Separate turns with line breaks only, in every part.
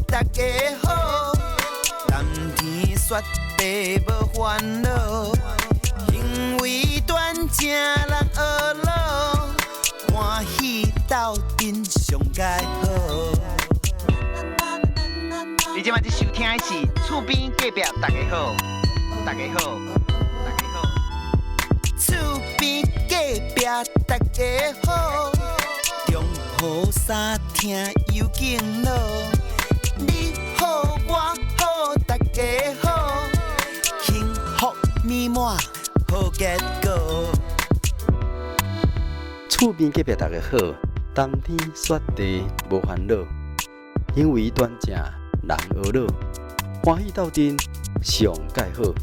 大家好。談天說地無煩惱，行為端正人呵咾，歡喜鬥陣上蓋好。
你這擺佇收聽的是厝邊隔壁大家好，大家好，大家好。
厝邊隔壁大家好，中雨三聽有敬老，你好我好大家好，幸福美滿好結果。
厝邊隔壁大家好，談天說地無煩惱，行為端正人呵咾，歡喜鬥陣上蓋好。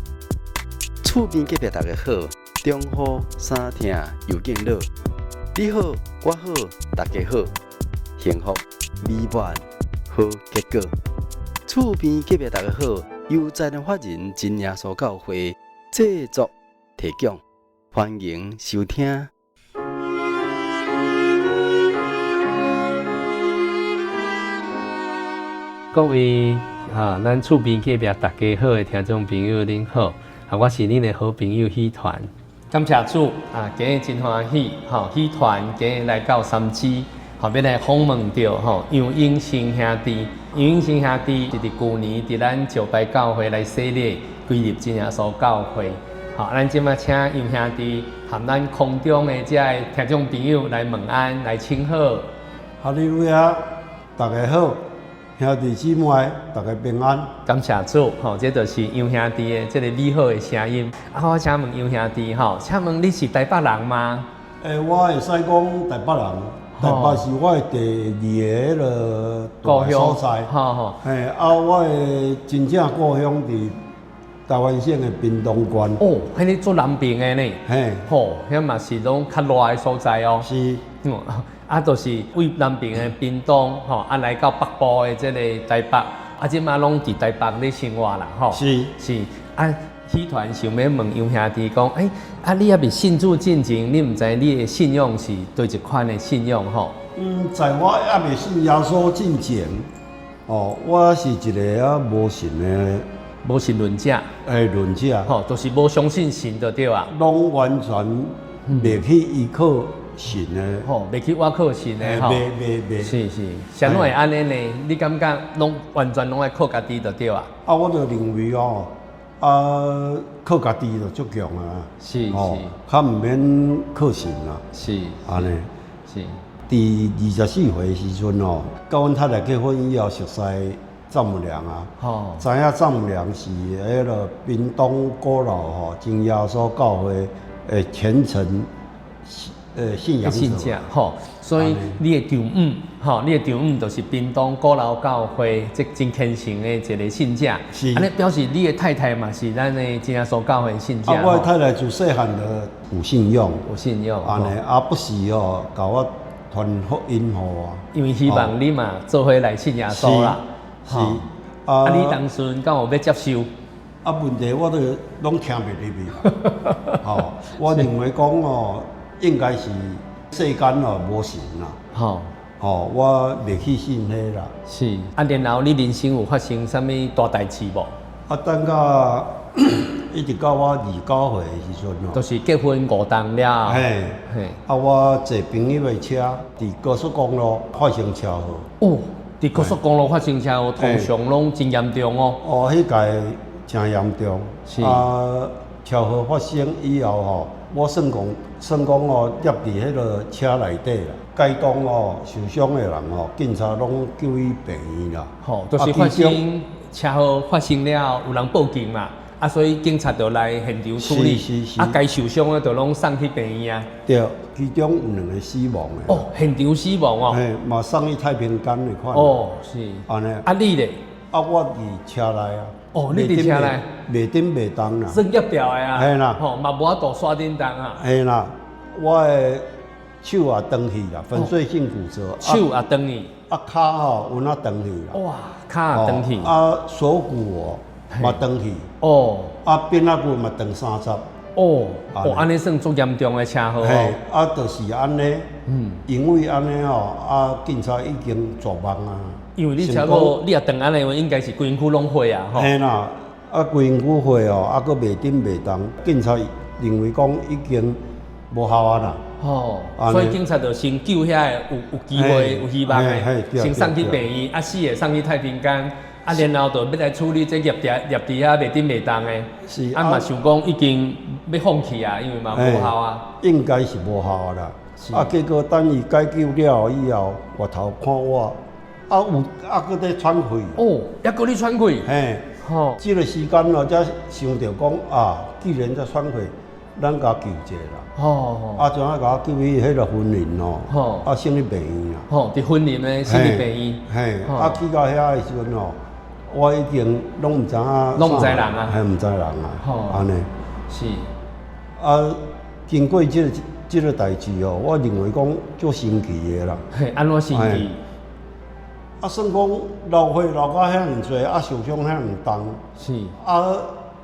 厝邊隔壁大家好，中雨三聽又敬老，你好我好大家好，幸福美滿好結果。厝邊隔壁大家好，由財團法人真耶穌教會製作提供，歡迎收聽。
各位啊，咱厝邊隔壁大家好的聽眾朋友，恁好！啊，我是恁的好朋友許團。感謝主啊，今日真歡喜，吼，許團今日來到三芝，吼，欲來訪問著吼楊永生兄弟。楊永生兄弟是佇舊年佇咱石牌教會來洗禮，歸入真耶穌教會。好，咱這擺請楊兄弟和咱空中的這个聽眾朋友來問安，來請好。
哈利路亞，大家好。兄弟姊妹，大家平安。
感謝主，吼，這就是楊兄弟的這個美好的聲音。啊，我請問楊兄弟，吼，請問你是台北人嗎？
欸，我會使講台北人，台北是我的第二個彼囉
故鄉
所在。
吼吼。
嘿，啊，我的真正故鄉佇台灣省的屏東縣。
哦，彼个足南邊的呢。
嘿。
吼，遐嘛是攏較熱的所在哦。
是。
啊，就是位南邊的屏東，吼，啊來到北部的這个台北，啊，這馬攏佇台北咧生活啦，吼。
是。
是。啊，許團想欲問楊兄弟講，欸，啊，你猶未信主進前，你毋知你的信仰是佗一款的信仰，吼？
嗯，在我猶未信耶穌進前，哦，我是一个啊無神的
無神論者。
欸，論者。
吼，就是無相信神就對啊。
攏完全袂去依靠神的，
吼，袂去倚靠神的，吼，
袂袂袂，
是是，啥物會按呢呢？你感覺攏完全攏愛靠家己就對啊？
啊，我就認為哦，啊，靠家己就足強啊，
是是，
較毋免靠神啦，
是，
按呢，
是。
佇24歲的時陣哦，佮阮太太結婚以後，熟似丈母娘啊，知影丈母娘是彼个屏東古老吼真耶穌教會的虔誠。信仰
者吼，所以你的丈母吼，你的丈母就是屏東古老教會這真虔誠的一個信者，
是。
按呢表示你的太太嘛是咱的真耶穌教會信者。
啊，我的太太自細漢就有信仰，
有信仰。
按呢啊，不時哦，共我傳福音予我。
因為希望你嘛做伙來信耶穌啦。
是。
啊，你當時敢有欲接受？
啊，問題我都攏聽袂入去。吼，我認為講哦。應該是世間哦無神啦，
吼
吼，我袂去信彼啦。
是啊，然後你人生有發生啥物大代誌無？
啊，等到一直到我29歲的時陣哦，
就是結婚五冬了。
嘿，
嘿。
啊，我坐朋友的車，佇高速公路發生車禍。
哦，佇高速公路發生車禍，通常攏真嚴重哦。
哦，彼屆真嚴重。
是。
啊，車禍發生以後吼。我算講，算講哦，跌佇彼个車內底啦。該當哦受傷的人哦，警察攏救去病院啦。
吼，就是發生車禍發生了，有人報警嘛，啊，所以警察就來現場處理。
是是是。
啊，該受傷的就攏送去病院啊。
對，其中有兩个死亡的。
哦，現場死亡哦。
嘿，嘛送去太平間的款。
哦，是。
按呢。
啊，你咧？
啊，我佇車內啊。
哦，你佇車內？
袂振袂動啦。
算跌掉的啊。
嘿啦。
吼，嘛無法度煞振動啊。
嘿啦，我的手也斷去啦，粉碎性骨折。
手也斷去。
啊，跤吼有哪斷去啦。
哇，跤也斷去。
啊，鎖骨哦嘛斷去。
哦。
啊，邊仔骨嘛斷三十。
哦。哦，按呢算足嚴重的車禍哦。
嘿，啊，就是按呢。嗯。因為按呢吼，啊，警察已經絕望啊。
因為你車禍，你若轉按呢話，應該是規身軀攏血啊，吼。
嘿啦，啊，規身軀血哦，啊，閣袂振袂動，警察認為講已經無效啊啦。
吼，所以警察就先救遐個有機會、有希望的，先送去病院，啊死的送去太平間，啊然後就欲來處理這入佇遐袂振袂動的。
是
啊嘛想講已經欲放棄啊，因為嘛無效啊。
應該是無效啊啦。啊，結果等伊解救了以後，回頭看我，啊有啊閣咧喘氣。
哦，猶閣咧喘氣。
嘿，吼，這個時間哦，才想著講啊，既然在喘氣，咱共救者啦。
吼，
啊，怎啊共我救去彼个雲林哦？
吼，
啊，送去病院啦。
吼，佇雲林的送去病院。
嘿，啊，去到遐的時陣哦，我已經攏毋知影，
攏毋知人啊，
嘿，毋知人啊。
吼，
按呢。
是。
啊，經過這個代誌哦，我認為講足神奇的啦。
嘿，按怎神奇？
啊，算講流血流到遐爾濟，啊，受傷遐爾重。
是。
啊，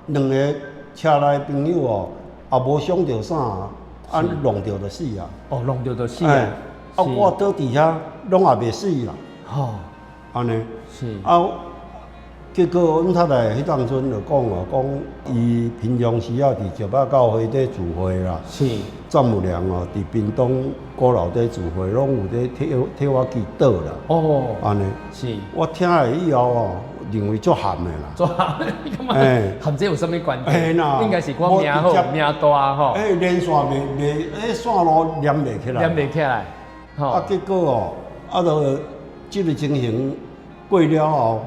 兩个車內朋友哦，也無傷著啥，啊，弄著就死啊。
哦，弄著就死啊。
啊，我倒佇遐攏也袂死啦。
吼，
按呢。
是。
啊，結果阮太太彼當陣就講哦，講伊平常時啊，佇石壩教會咧聚會啦。
是。
丈母娘哦，佇屏東鼓樓咧聚會，攏有咧替我祈禱啦。
哦。
按呢。
是。
我聽了以後哦，認為足譀的啦。
足譀，你感覺和這有啥物關係？
嘿啦。
應該是我命好，命大吼。
欸，連線袂袂，欸，線路連袂起來。
連袂起來。吼。
啊，結果哦，啊，就這個情形過了後，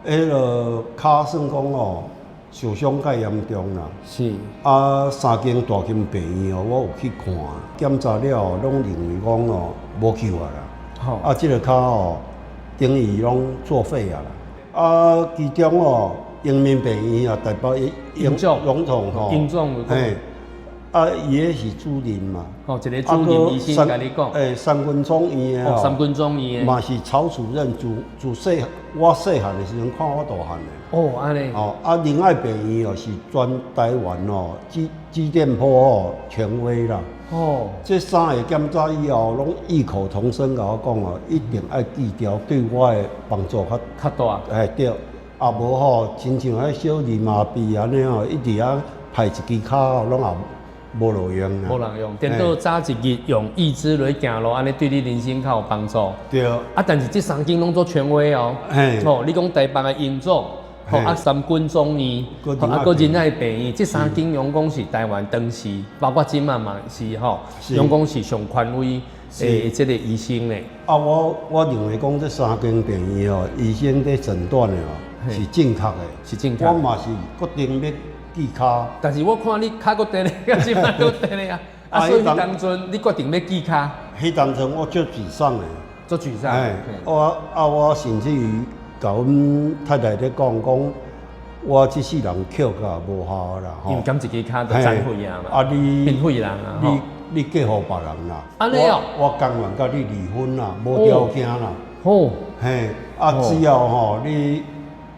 彼个跤算講哦，受傷較嚴重啦。
是。
啊，三間大間病院哦，我有去看，檢查了後，攏認為講哦，無救啊啦。
吼。
啊，這个跤哦，等於攏作廢啊啦。啊，其中哦，榮民病院啊，台北
榮總
榮總吼，
榮總
嘿，啊，伊彼是主任嘛。
哦，一個主任醫生共你講。
欸，三軍總醫院
哦，三軍總醫院。
嘛是曹主任自自細我細漢的時陣看我大漢的。
哦，按呢。
哦，啊，仁愛病院哦是全台灣哦，肌電波哦權威啦。
哦。
這三个檢查以後，攏異口同聲共我講哦，一定愛鋸條，對我的幫助較
較大。
欸對，啊無吼，親像彼小兒麻痹按呢吼，一直遐歹一支跤哦，攏也無路用啊。
無路用，顛倒早一日用義肢來行路，按呢對你人生較有幫助。
對。
啊，但是這三間攏做權威哦。
嘿。
哦，你講台北的榮總，吼啊三軍總醫，啊閣仁愛病院，這三間攏講是台灣當時，包括這馬嘛是吼，攏講是上權威的這个醫生咧。
啊，我認為講這三間病院哦，醫生咧診斷的哦是正確的，
是正確。
我嘛是決定欲鋸跤，
但是我看你跤閣直咧，到這擺閣直咧啊！啊，所以當陣你決定欲鋸跤。
彼當陣我足沮喪的，
足沮喪。
欸，我啊，我甚至於共阮太太咧講講，我這世人捡甲無效啦，
因為減一支跤就殘廢啊嘛。
啊你
變廢人啊！
你你嫁予別人啦。
按呢哦。
我甘願佮你離婚啦，無條件啦。
哦。
嘿，啊，只要吼你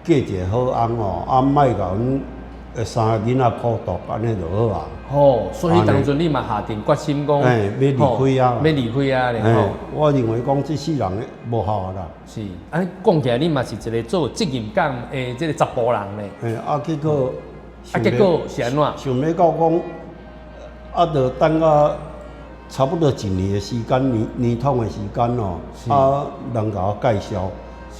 嫁一个好翁吼，啊，莫共阮三个囡仔苦毒，按呢就好啊。
哦，所以當陣你嘛下定決心講，
欸，欲離開啊，
欲離開啊，
吼。我認為講這世人的無效啦。
是，按呢講起來，你嘛是一個做有責任感的這个查埔人咧。
嘿，啊，結果，
啊，結果是按怎？
想欲到講，啊，著等到差不多一年的時間，年年統的時間哦，啊，人共我介紹。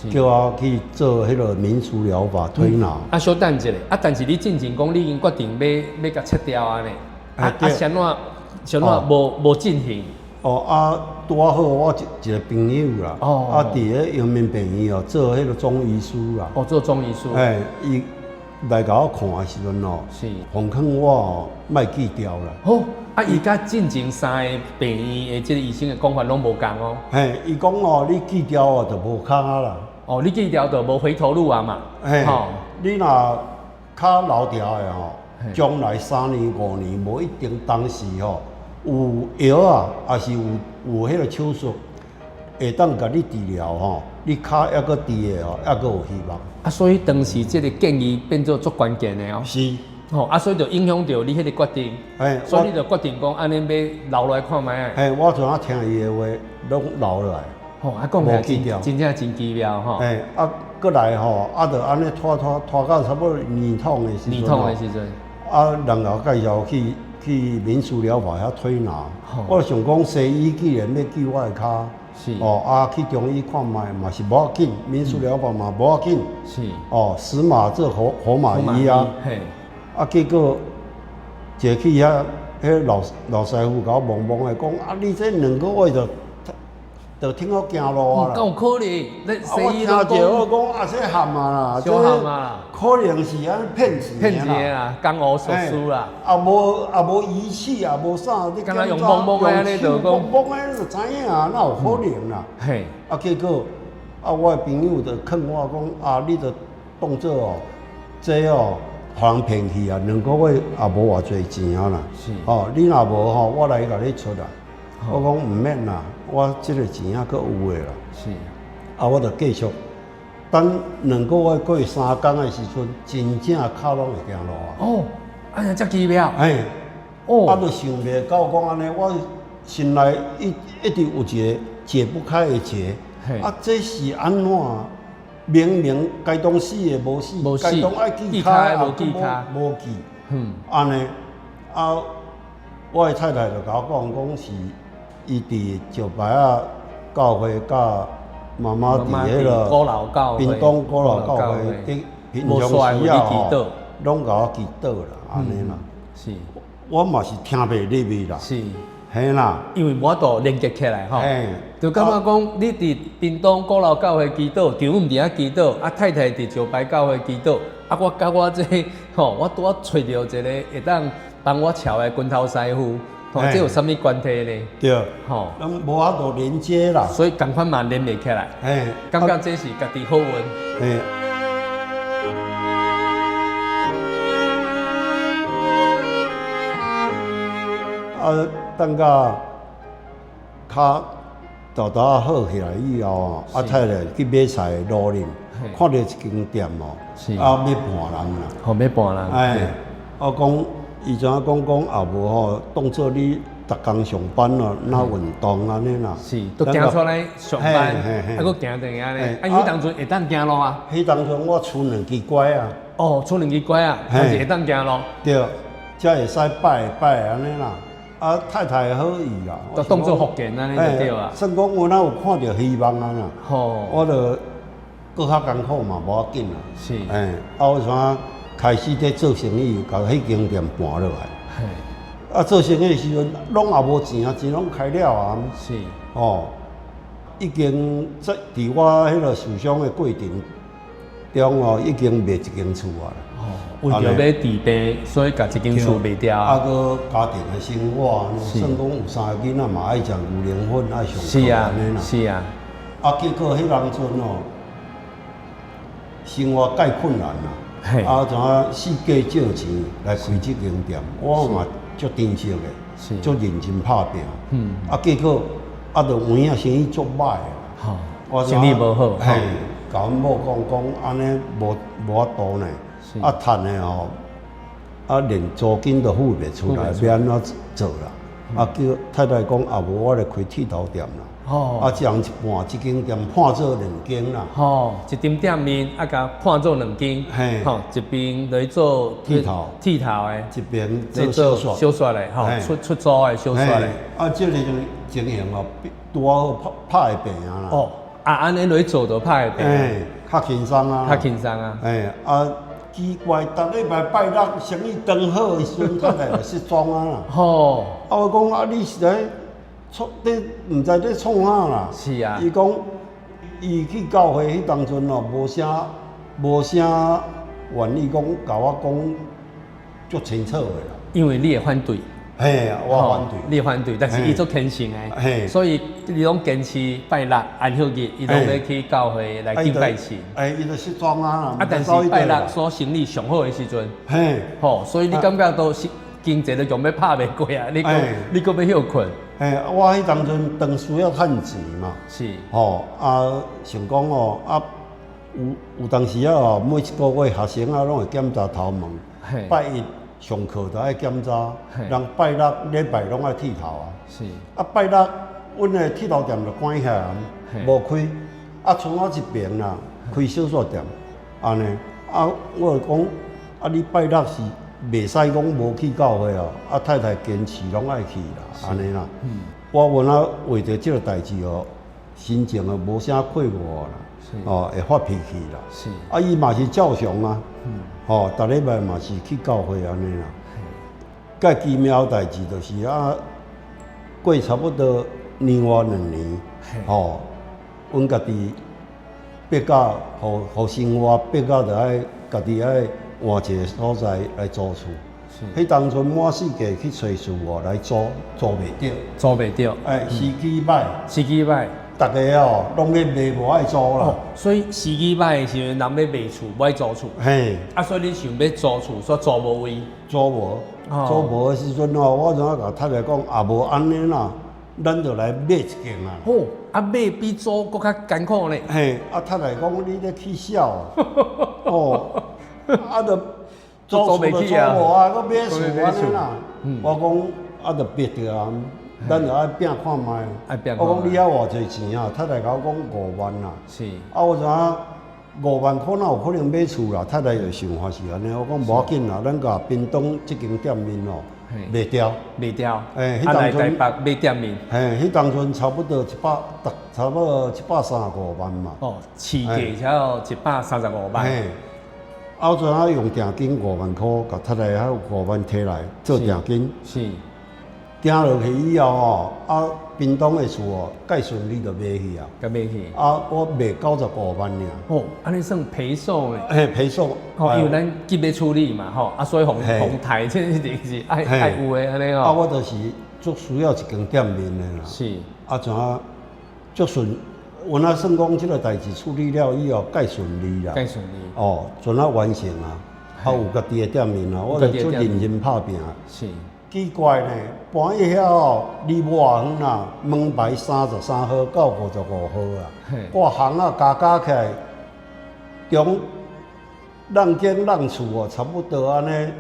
叫我去做彼个民俗療法推拿。
啊，小等一下，啊，但是你進前講你已經決定欲共切掉啊呢？啊啊，是按怎？是按怎無進行？
哦啊，拄仔好我一個朋友啦，
哦，
啊，佇咧陽明病院哦，做彼个中醫師啦。
哦，做中醫師。
欸，伊來共我看的時陣哦，
是，
奉勸我哦，莫鋸條啦。
哦，啊，伊佮進前三个病院的這个醫生的講法攏無仝哦。
嘿，伊講哦，你鋸條哦，就無跤啦。
哦，你鋸條就無回頭路啊嘛。
嘿，你若跤留條的吼，將來3年5年無一定當時吼有藥啊，抑是有彼个手術會當共你治療吼，你跤猶閣治的吼，猶閣有希望。
啊，所以當時這个建議變做足關鍵的哦。
是。
吼，啊，所以就影響著你彼个決定。
嘿，
所以你就決定講按呢欲留落來看覓。
嘿，我怎啊聽伊的話，攏留落來。
吼，啊，講起來
無去掉
真正真奇妙吼。
欸，啊，閣來吼，啊，就按呢拖拖拖到差不多年統的時陣，
年統的時陣，
啊，人共介紹去民俗療法遐推拿。我想講西醫既然欲救我的跤，哦，啊，去中醫看覓嘛是無要緊，民俗療法嘛無要緊，哦，死馬做活活馬醫啊，啊，結果坐去遐，彼老老師傅共我摸摸的講，啊，你這兩個月就就挺好行路啊啦。
敢有可能？你
西醫都講，我講啊，這含啊啦，
小含啊，
可能是按呢騙錢
騙錢啊，江湖術士啦。
啊無啊無儀器啊無啥，你
敢若用摸摸的按呢就講
摸摸的就知影啊，哪有可能啦？
嘿。
啊結果啊，我的朋友就勸我講啊，你就當做哦，這哦，予人騙去啊，兩個月也無偌濟錢啊啦。
是。
哦，你若無吼，我來共你出啦。我講毋免啦，我這個錢還閣有的啦。
是。
啊，我就繼續等兩個月過三工的時陣，真正跤攏會行路啊。
哦，按呢遮奇妙。
嘿。
哦。
啊，就想袂到講按呢，我心內一直有一個解不開的結。啊，這是按怎？明明該當死的無死，該當愛鋸跤的無
鋸跤，
無鋸。嗯。按呢，啊，我的太太就共我講，講是。伊佇石牌仔教會，佮媽媽佇彼个
古老教會，
屏東古老教會佇平常時啊吼，攏共我祈禱啦，按呢啦。
是，
我嘛是聽袂入去啦。
是，
嘿啦，
因為無法度連結起來吼。就感覺講你佇屏東古老教會祈禱，丈夫佇遐祈禱，啊太太佇石牌教會祈禱，啊我佮我這吼，我拄仔揣著一个會當幫我撨的拳頭師傅。吼，這有啥物關係呢？
對，吼，攏無法度連接啦，
所以仝款嘛連袂起來。
嘿，
感覺這是家己好運。
嘿。啊，等到跤沓沓好起來以後，啊太太去買菜路頂，看著一間店哦，啊欲盤人啦。
吼，欲盤人。
哎，我講。伊怎講講也無吼，當做你逐工上班咯，哪運動按呢啦？
是，都行出來上班，啊，閣行轉按呢。啊，彼當陣會當行路啊？
彼當陣我賰兩支拐仔。
哦，賰兩支拐仔，但是會當行路。
對，才會使擺擺按呢啦。啊，太太好意啦，
就當做復健按呢就對啊。
算講我若有看著希望啊啦。
吼，
我就閣較艱苦嘛，無要緊啦。
是。
欸，啊，我怎開始佇做生意，共彼間店盤落來。啊，做生意的時陣，攏也無錢啊，錢攏開了啊。
是。
哦，已經在佇我彼個受傷的過程中哦，已經賣一間厝啊。
哦，為著欲治病，所以共一間厝賣掉。
啊，閣家庭的生活，算講有三個囡仔嘛，愛食牛奶粉，愛上課按呢啦。
是啊。
啊，結果彼當陣哦，生活蓋困難啦。啊，怎啊四界借錢來開這間店，我嘛足珍惜的，足認真拍拚。
嗯。
啊，結果啊，就有影生意足歹。
吼，生意無好。
嘿，共阮某講講，按呢無無法度呢。啊，趁的吼，啊，連租金都付袂出來，欲按怎做啦？啊，叫太太講，啊無我來開剃頭店啦。
哦，
啊，一人一半，這間店判做兩間啦。
吼，一間店面啊，共判做兩間。
嘿，
吼，一邊來做
剃頭，
剃頭的，
一邊做小
小雪的，吼，出租的小雪的。
啊，這個情形哦，拄好拍會平啊啦。
哦，啊，按呢來做就拍會平。
欸，較輕鬆啊。
較輕鬆啊。
欸，啊，奇怪，逐禮拜拜六生意當好的時陣，太太就失蹤啊啦。
吼，
啊，我講啊，你是咧？創咧，毋知咧創啥啦。
是啊。
伊講，伊去教會彼當陣哦，無啥無啥願意講，共我講足清楚的啦。
因為你會反對。
嘿，我反對。
你反對，但是伊足虔誠的。
嘿。
所以伊攏堅持拜六安息日，伊攏欲去教會來敬拜神。
欸，伊就失蹤啊。
啊，但是拜六所生意上好的時陣。
嘿。
吼，所以你感覺都是經濟都強欲拍袂過啊！你閣你閣欲歇睏。
嘿，我彼當陣當需要趁錢嘛，
是，
吼啊，想講哦，啊，有當時啊，哦，每一個月學生啊，攏會檢查頭毛，拜一上課就愛檢查，人拜六禮拜攏愛剃頭啊，
是，
啊拜六阮的剃頭店就關起來，無開。啊，賰仔這邊啦，開小細店，按呢。啊，我就講，啊，你拜六是袂使講無去教會哦。啊，太太堅持攏愛去啦，按呢啦。我阮仔為著這個代誌哦，心情啊無啥快活啦，哦，會發脾氣啦。啊，伊嘛是照常啊，吼，逐禮拜嘛是去教會按呢啦。蓋奇妙代誌就是啊，過差不多年外兩年，吼，阮家己逼甲，予予生活逼甲，著愛家己愛換一個所在來租厝。彼當陣滿四界去揣厝哦，來租租袂著，
租袂著。
哎，時機歹，
時機歹，
逐家哦攏咧賣，無愛租啦。
所以時機歹的時陣，人欲賣厝，無愛租厝。啊，所以恁想欲租厝，煞租無位。
租無，租無的時陣哦，我怎啊共太太講，啊無按呢啦，咱就來買一間啊。
吼，啊買比租閣較艱苦呢。
嘿，啊太太講你咧起痟，哦，啊就租厝就租無啊，閣買厝按呢啦。我講啊，就逼著啊，咱就愛拼看覓。我講你遐偌濟錢啊？太太共我講五萬啦。啊，我知影五萬塊哪有可能買厝啦？太太的想法是按呢。我講無要緊啦，咱共屏東這間店面哦賣掉。
賣掉。
欸，
啊來台北買店面。
嘿，彼當陣差不多一百，差不多135萬嘛。
哦，市價才有135萬。
嘿。啊，我陣仔用定金五萬箍，共太太還有五萬提來做定金。訂落去以後哦，啊，屏東的厝哦，蓋順利就賣去啊。
佮賣去。
啊，我賣95萬爾。
哦，按呢算賠數呢？
嘿，賠數。
吼，因為咱急欲處理嘛，吼，啊，所以予予刣這一定是愛愛有的按呢吼。
啊，我就是足需要一間店面的啦。啊，怎啊，足順，阮仔算講這個代誌處理了以後，蓋順利啦。
蓋順利。
哦，陣仔完成啊，啊有家己的店面啊，我就足認真拍拚。奇怪呢，搬去遐哦，離無偌遠啦，門牌33號到55號啊，掛巷仔加加起來，中櫳間櫳厝哦，差不多按呢，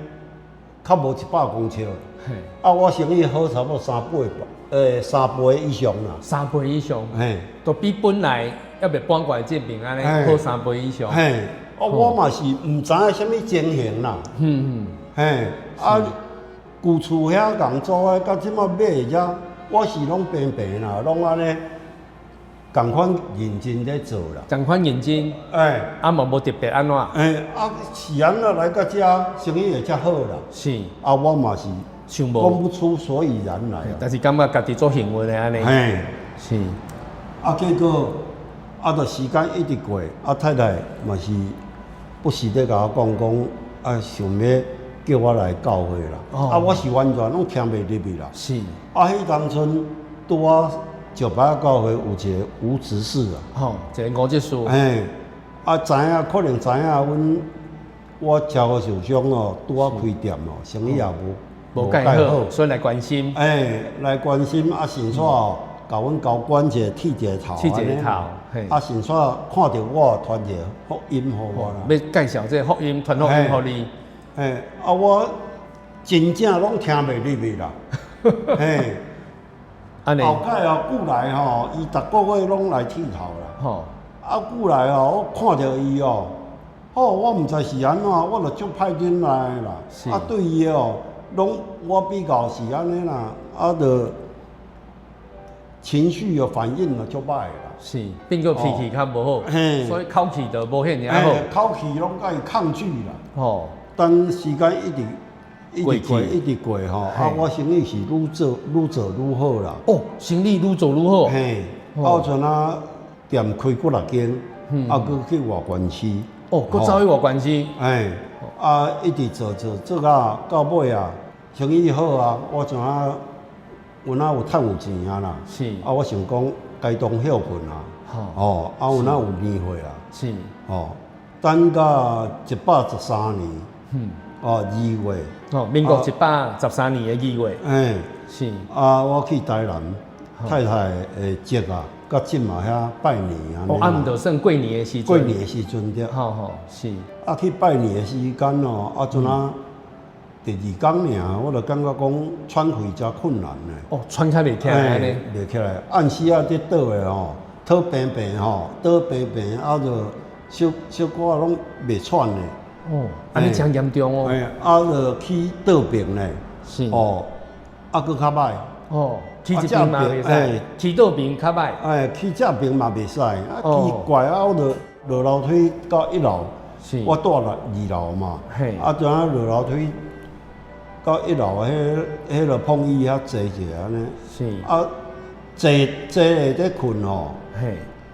較無100公尺。啊，我生意好差不多三倍，三倍以上啦。
三倍以上。都比本來猶未搬過來這邊按呢好三倍以上。
嘿，啊，我嘛是毋知影啥物情形啦。啊。舊厝遐仝租的，佮這擺買的遮，我是攏平平啦，攏按呢仝款認真咧做啦。
仝款認真。啊嘛無特別按怎？
啊是按怎來到遮生意會遮好啦。啊，我嘛是
想無
講不出所以然來。
但是感覺家己足幸運的按呢。
啊，結果啊，就時間一直過，啊，太太嘛是不時咧共我講講，啊，想欲叫我來教會啦，啊，我是完全攏聽袂入去啦。啊，彼當陣拄仔石牌教會有一個吳執事啊。
吼，一個吳執事。
嘿，啊，知影可能知影阮我車禍受傷哦，拄仔開店哦，生意也無
無蓋好，所以來關心。
欸，來關心啊，順煞哦，共阮交管一個剃一個頭。
剃一個頭。
啊，順煞看著我傳一個福音予我啦。
欲介紹這個福音，傳福音予你。
嘿，啊，我真正攏聽袂入去啦。嘿，後蓋哦，久來吼，伊逐個月攏來剃頭啦。啊，久來哦，我看著伊哦，哦，我毋知是按怎，我就足歹忍耐啦。啊，對伊哦，攏我比較是按呢啦，啊，就情緒的反應就足歹啦。
是，變做脾氣較無好，所以口氣就無遐爾好。
口氣攏共伊抗拒啦。當時間一直一直過，一直過吼，啊，我生意是愈做愈做愈好啦。
哦，生意愈做愈好。
嘿，啊，有陣啊，店開幾若間，啊，閣去外縣市。
哦，閣走去外縣市。
哎，啊，一直做做做到到尾啊，生意好啊，我怎啊，有哪有趁有錢啊啦。啊，我想講該當歇睏啊。哦，啊，有哪有年歲啊。哦，等到113年。哦，二月。
哦，民國113年的2月。
欸。啊，我去台南，太太的叔啊，佮姊嘛遐拜年啊。
哦，啊，毋就算過年的時陣。
過年的時陣對。
吼吼，是。
啊，去拜年的時間哦，啊，陣啊，第二工爾，我就感覺講喘氣誠困難呢。
哦，喘較袂起來按呢。
袂起來，暗時仔佇倒的吼，倒平平吼，倒平平啊，就小小可攏袂喘的。
哦，按呢誠嚴重哦。
嘿，啊，就去倒爿咧。
是。
哦，啊，閣較歹。
哦，去這爿嘛袂使，去倒爿較歹。
哎，去這爿嘛袂使，啊，奇怪啊，我就落樓梯到一樓，我住佇二樓嘛，啊，怎啊落樓梯到一樓，彼個碰椅遐坐者按呢，啊，坐坐下咧睏吼，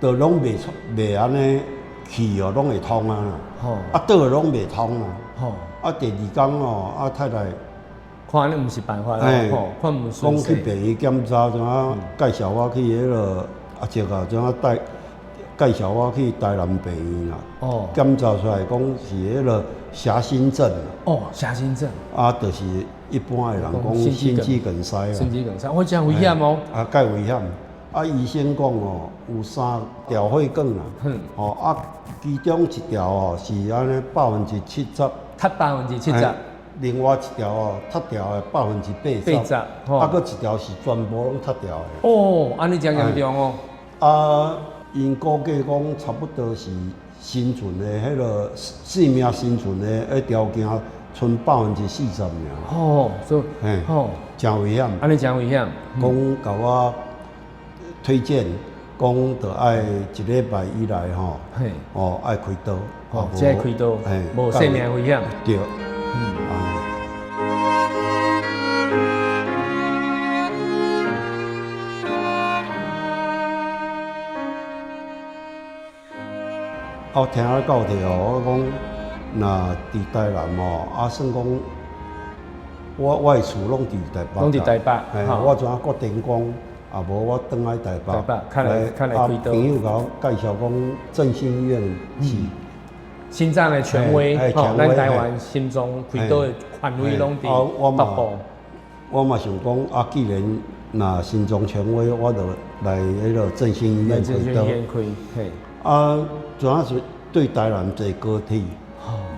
就攏袂袂按呢氣哦，攏會通啊，啊倒攏袂通啊，啊第二工哦，啊太太。
看呢毋是辦法咯，看毋
講去病院檢查，怎啊介紹我去彼個阿叔啊，怎啊帶介紹我去台南病院啦。哦，檢查出來講是彼個狹心症。
哦，狹心症。
啊，就是一般的人講心肌梗塞啦。
心肌梗塞，喔，誠危險哦。
啊，蓋危險。啊，醫生講哦，有三條血管啦。哦，啊，其中一條哦是按呢70%。
塌70%。
另外一條哦，塌掉的80%，啊，閣一條是全部攏塌掉的。
哦，按呢誠嚴重哦。
啊，𪜶估計講差不多是生存的彼個生命生存的彼條件，賰40%爾。
哦，所以，
哦，誠危險。
按呢誠危險。
講共我推薦，講著愛一禮拜以內吼，哦，愛開刀。
哦，這愛開刀，無生命危險。
對。我聽了到底哦，我講若佇台南哦，啊算講我的厝攏佇台北，
攏佇台北。
我怎啊決定講，啊無我轉來台北，
台北，較來較來開刀。
朋友共我介紹講振興醫院是
心臟的權威，吼，咱台灣心臟開刀的權威攏佇北部。
我嘛想講，啊，既然若心臟權威，我就來彼個振興醫院開刀。啊，怎啊是對台南坐高鐵，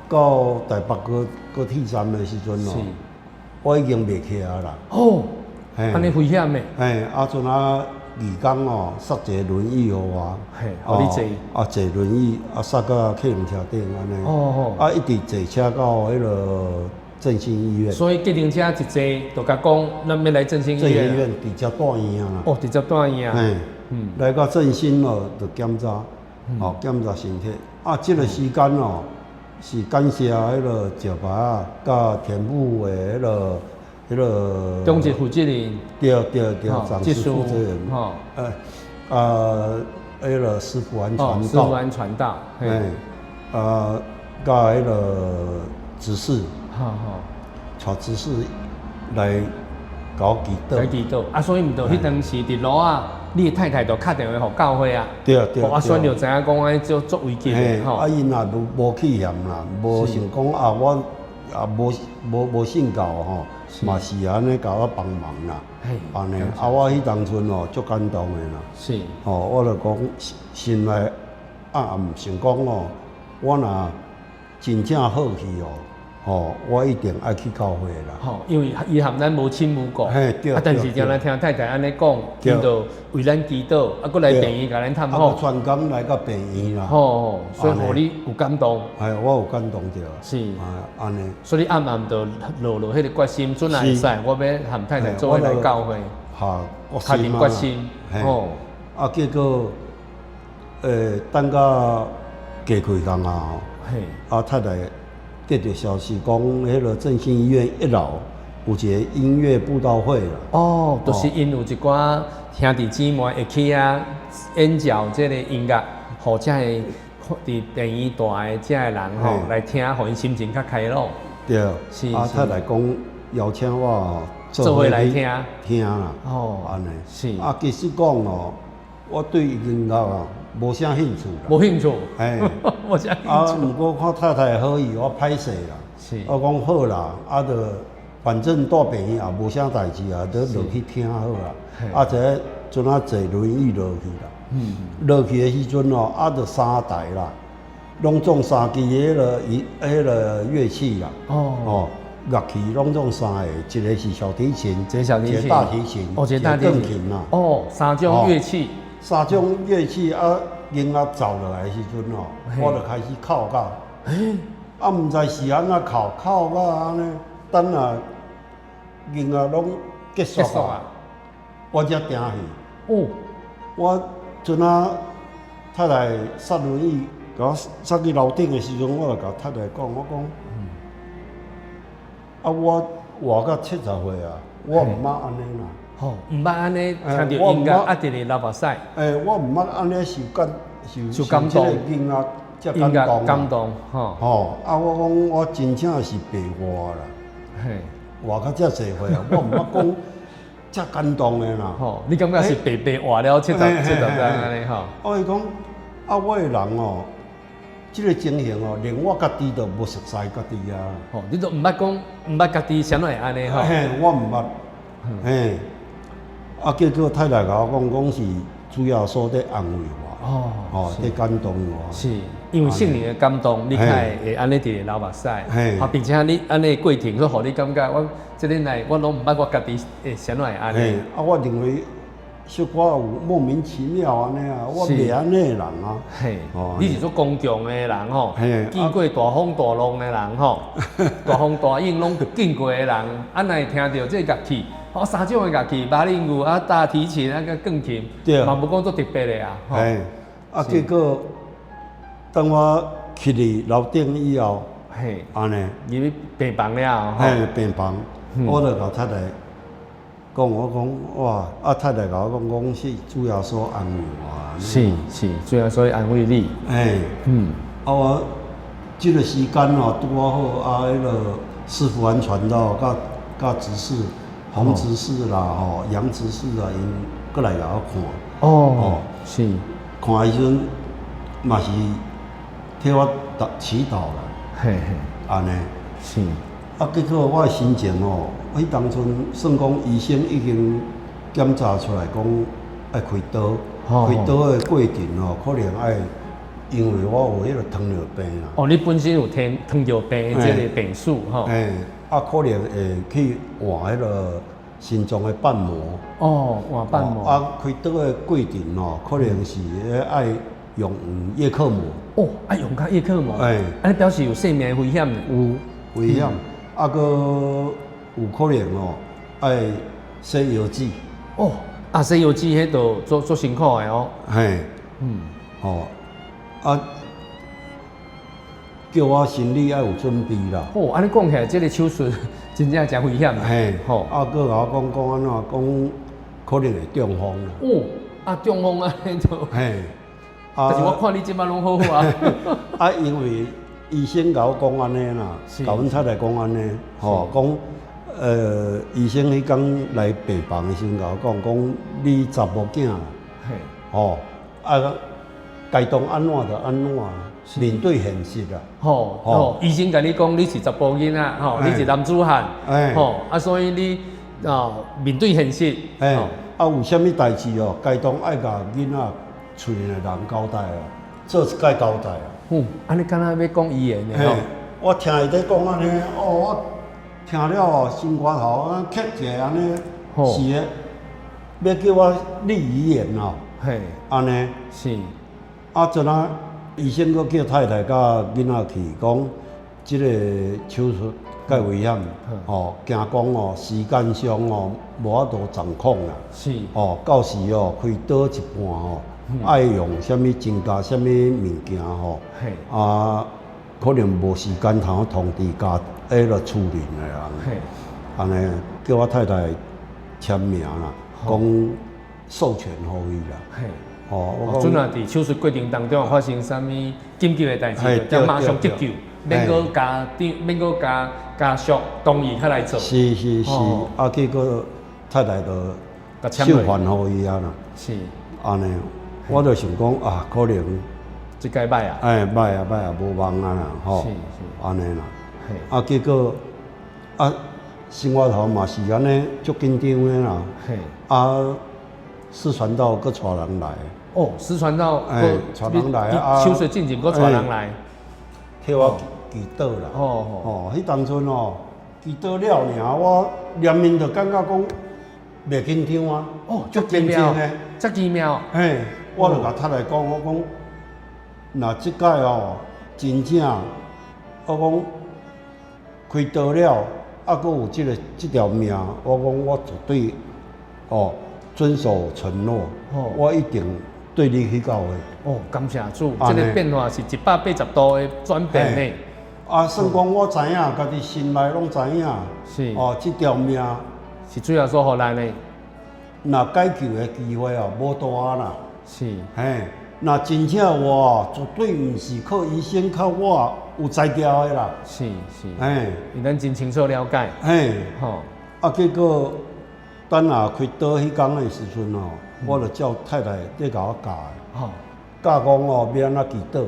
到台北高鐵站的時陣哦，我已經袂起來啦。
哦，按呢危險的。
嘿，啊，陣啊，義工哦，塞一個輪椅予我，
予你坐。
啊，坐輪椅，啊，塞到客運車頂按呢。哦哦。啊，一直坐車到彼個振興醫院。
所以計程車一坐，就共講，咱欲來振興醫院。
振興醫院直接帶院啊。
哦，直接帶院。
嘿，來到振興哦，就檢查。哦，檢查身體啊，這個時間哦，是感謝彼個石牌仔佮天母的彼個
長執負責人，
對對對，長執負責人，
吼，
彼個師傅安傳道，
師傅安傳道，
嘿，啊，佮彼個執事，
好好，
帶執事來共我祈禱，
來祈禱，啊，所以毋著彼當時佇路仔。你的太太就敲電話予教會啊，
對對，
啊，選就知影講按呢足足危急的吼。
啊，𪜶也無去嫌啦，無想講啊，我也無信教吼，嘛是按呢共我幫忙啦。按呢，啊，我彼當陣哦足感動的啦。
是。
吼，我就講心內暗暗想講哦，我若真正好去哦。吼，我一定愛去教會啦。
吼，因為伊和咱無親無故，
啊，
但是常常聽太太按呢講，伊就為咱祈禱，啊，閣來病院共咱探訪。
啊，專工來到病院啦。
吼，所以予你有感動。
係，我有感動著。
是。
啊，按呢。
所以你暗暗就落落彼個決心，準會使，我欲和太太做伙來教會。
下
定決心。吼。
啊，結果，等到過幾工啊，啊，太太。得著消息講，彼個振興醫院一樓有一個音樂佈道會啦。
哦，就是𪜶有一寡兄弟姊妹會去遐演奏這個音樂，予這个佇病院住的這个人吼來聽，予𪜶心情較開朗。
對，
是。
啊，太太講邀請我
做伙來聽
聽啦。
哦，
按呢。
是。
啊，其實講哦，我對音樂啊無啥興趣啦。
無興趣。
嘿，
無啥興趣。
啊，毋過看太太好意，我歹勢啦。
是。
我講好啦，啊，就反正蹛病院也無啥代誌啊，就落去聽好啦。啊，這陣仔坐輪椅落去啦。落去的時陣哦，啊，就三台啦，攏總三支彼個樂器啦。
哦。
哦，樂器攏總三个，一个是小提琴，
一个小提琴，
一個大提琴，
哦，一個大提琴
鋼琴啊，
哦，三種樂器，
三種樂器啊，囡仔走落來的時陣哦，我就開始哭甲，啊，毋知是按怎哭，哭甲按呢，等啊囡仔攏結束啊，我才定去。
哦，
我陣啊太太煞輪椅，共我煞去樓頂的時陣，我就共太太講，我講。啊！我活到70歲啊，我毋捌按呢啦。
吼，毋捌按呢聽著音樂啊，直直流目屎。
欸，我毋捌按呢受感受
受感動，
音樂這感動。
感動，吼。
吼！啊，我講我真正是白活啦。
嘿，
活到遮濟歲啊，我毋捌講遮感動的啦。
吼，你感覺是白白活了70年按呢吼？
我伊講啊，我的人哦。這個情形哦，連我家己都無熟似家己啊！
吼，你都毋捌講，毋捌家己啥物會按呢吼？
嘿，我毋捌。嘿，啊，結果太太共我講，講是主耶穌佇安慰我。
哦，
哦，佇感動我。
是，因為聖靈的感動，你才會按呢直流目屎。
嘿，
啊，並且你按呢過程，閣予你感覺，我這個來，我攏毋捌我家己會啥物會按呢。
嘿，啊，我認為。小可有莫名其妙按呢啊，我袂按呢的人啊。
嘿，你是做剛強的人吼，見過大風大浪的人吼，大風大浪攏見過的人，啊，若會聽著這樂器，哦，三種的樂器，巴林樂啊，大提琴啊，佮鋼琴，嘛無講足特別的啊。
嘿，啊，結果當我去佇樓頂以後，
嘿，
按呢，
入去病房了，
嘿，病房，我就共太太講，我講哇，啊太太共我講，講是主耶穌安慰我。
是是，主耶穌安慰你。
欸，啊我這個時間哦，拄好啊，彼个師傅安傳道，佮執事洪執事啦，吼楊執事啊，𪜶閣來共我看。
哦，是。
看的時陣嘛是替我祈禱啦。
嘿嘿。
按呢。
是。
啊，結果我的心情哦，彼當陣算講醫生已經檢查出來講愛開刀，開刀的過程哦，可能愛因為我有彼個糖尿病啦。
哦，你本身有糖尿病的這個病史吼。
欸，啊，可能會去換彼個心臟的瓣膜。
哦，換瓣膜。
啊，開刀的過程哦，可能是愛用葉克膜。
哦，愛用較葉克膜。
欸，
按呢表示有生命危險。
有危險。啊，閣有可能哦，愛洗腰子。
哦，啊，洗腰子彼就足足辛苦的哦。
嘿，哦，啊，叫我心裡愛有準備啦。
哦，按呢講起來，這個手術真正誠危險。
嘿，
吼，
啊，閣共我講講按怎講，可能會中風啦。
哦，啊，中風按呢就。
嘿，
但是我看你這擺攏好好啊。
啊，因為。醫生共我講按呢啦，共阮太太講按呢，吼，講，醫生彼工來病房的時陣，共我講，講你查某囝啦，吼，啊，該當按怎就按怎，面對現實啦。
吼吼，醫生共你講你是查埔囡仔，吼，你是男子漢，吼，啊，所以你哦面對現實，
欸，啊，有啥物代誌哦，該當愛共囡仔厝裡的人交代啊，做一擺交代啊。
嗯，按呢敢若欲講遺言的吼。
我聽伊咧講按呢，哦，我聽了哦，心肝頭按呢磕一下按呢，是的，欲叫我立遺言哦。
嘿，
按呢。
是。
啊，陣仔醫生閣叫太太佮囡仔去講，這個手術較危險，哦，驚講哦，時間上哦無法度掌控啦。
是。
哦，到時哦開刀一半哦。愛用啥物增加啥物物件吼？啊，可能無時間通通知家彼个厝裡的人。按呢叫我太太簽名啦，講授權予伊啦。哦，
我陣若佇手術過程當中發生啥物緊急的代誌，就馬上急救，免閣家長，免閣家家屬同意才來做。
是是是，啊，結果太太就授權予伊啊啦。
是。
按呢。我就想講啊，可能
這擺歹啊，
哎，歹啊歹啊，無望啊啦，吼，按呢啦，啊，結果啊，生活頭嘛是按呢，足緊張的啦，啊，師傳道閣帶人來，
哦，師傳道，
哎，帶人來啊，
手術進前閣帶人來，
替我祈禱啦，哦哦，彼當陣哦，祈禱了爾，我連面就感覺講袂緊張啊。
哦，
足
足奇妙
平靜的。
遮奇妙。
嘿，我就共太太講，我講，若這擺哦，真正，我講開刀了，啊，閣有這个這條命，我講我絕對哦遵守承諾，我一定綴你去教會。
哦，感謝主，
按呢
這个變化是180度的轉變呢。
啊，算講我知影，家己心內攏知影。哦，這條命
是主耶穌予咱的。
若解救的機會哦，無大啦。嘿，若真正話，絕對毋是靠醫生，靠我有才調的啦。
因咱真清楚了解。
啊，結果等下開刀彼工的時陣哦，我就叫太太咧共我教的。教講哦，欲按怎祈禱。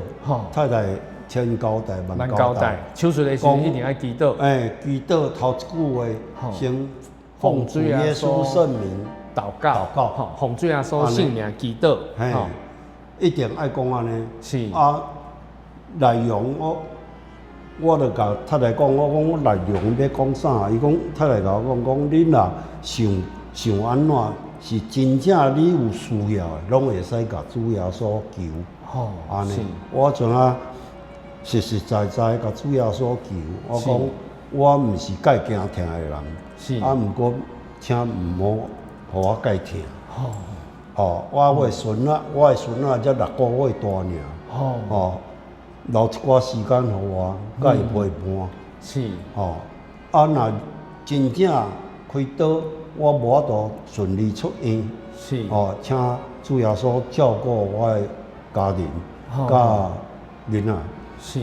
太太千交代萬交代。
手術的時陣一定愛祈禱。
哎，祈禱頭一句話，先奉主耶穌聖名
禱告，
禱告，
奉主耶穌聖名祈禱。
嘿，一定愛講按呢。啊，內容我就共太太講，我講我內容欲講啥？伊講太太共我講講，你若想想按怎，是真正你有需要的，攏會使共主耶穌求。按呢，我怎啊實實在在共主耶穌求？我講我毋是蓋驚疼的人，啊，毋過請毋好予我蓋疼。哦，我的孫仔才6個月大爾。哦，留一寡時間予我，佮伊陪伴。哦，啊，若真正開刀，我無法度順利出院。哦，請主耶穌照顧我的家人，佮囡仔。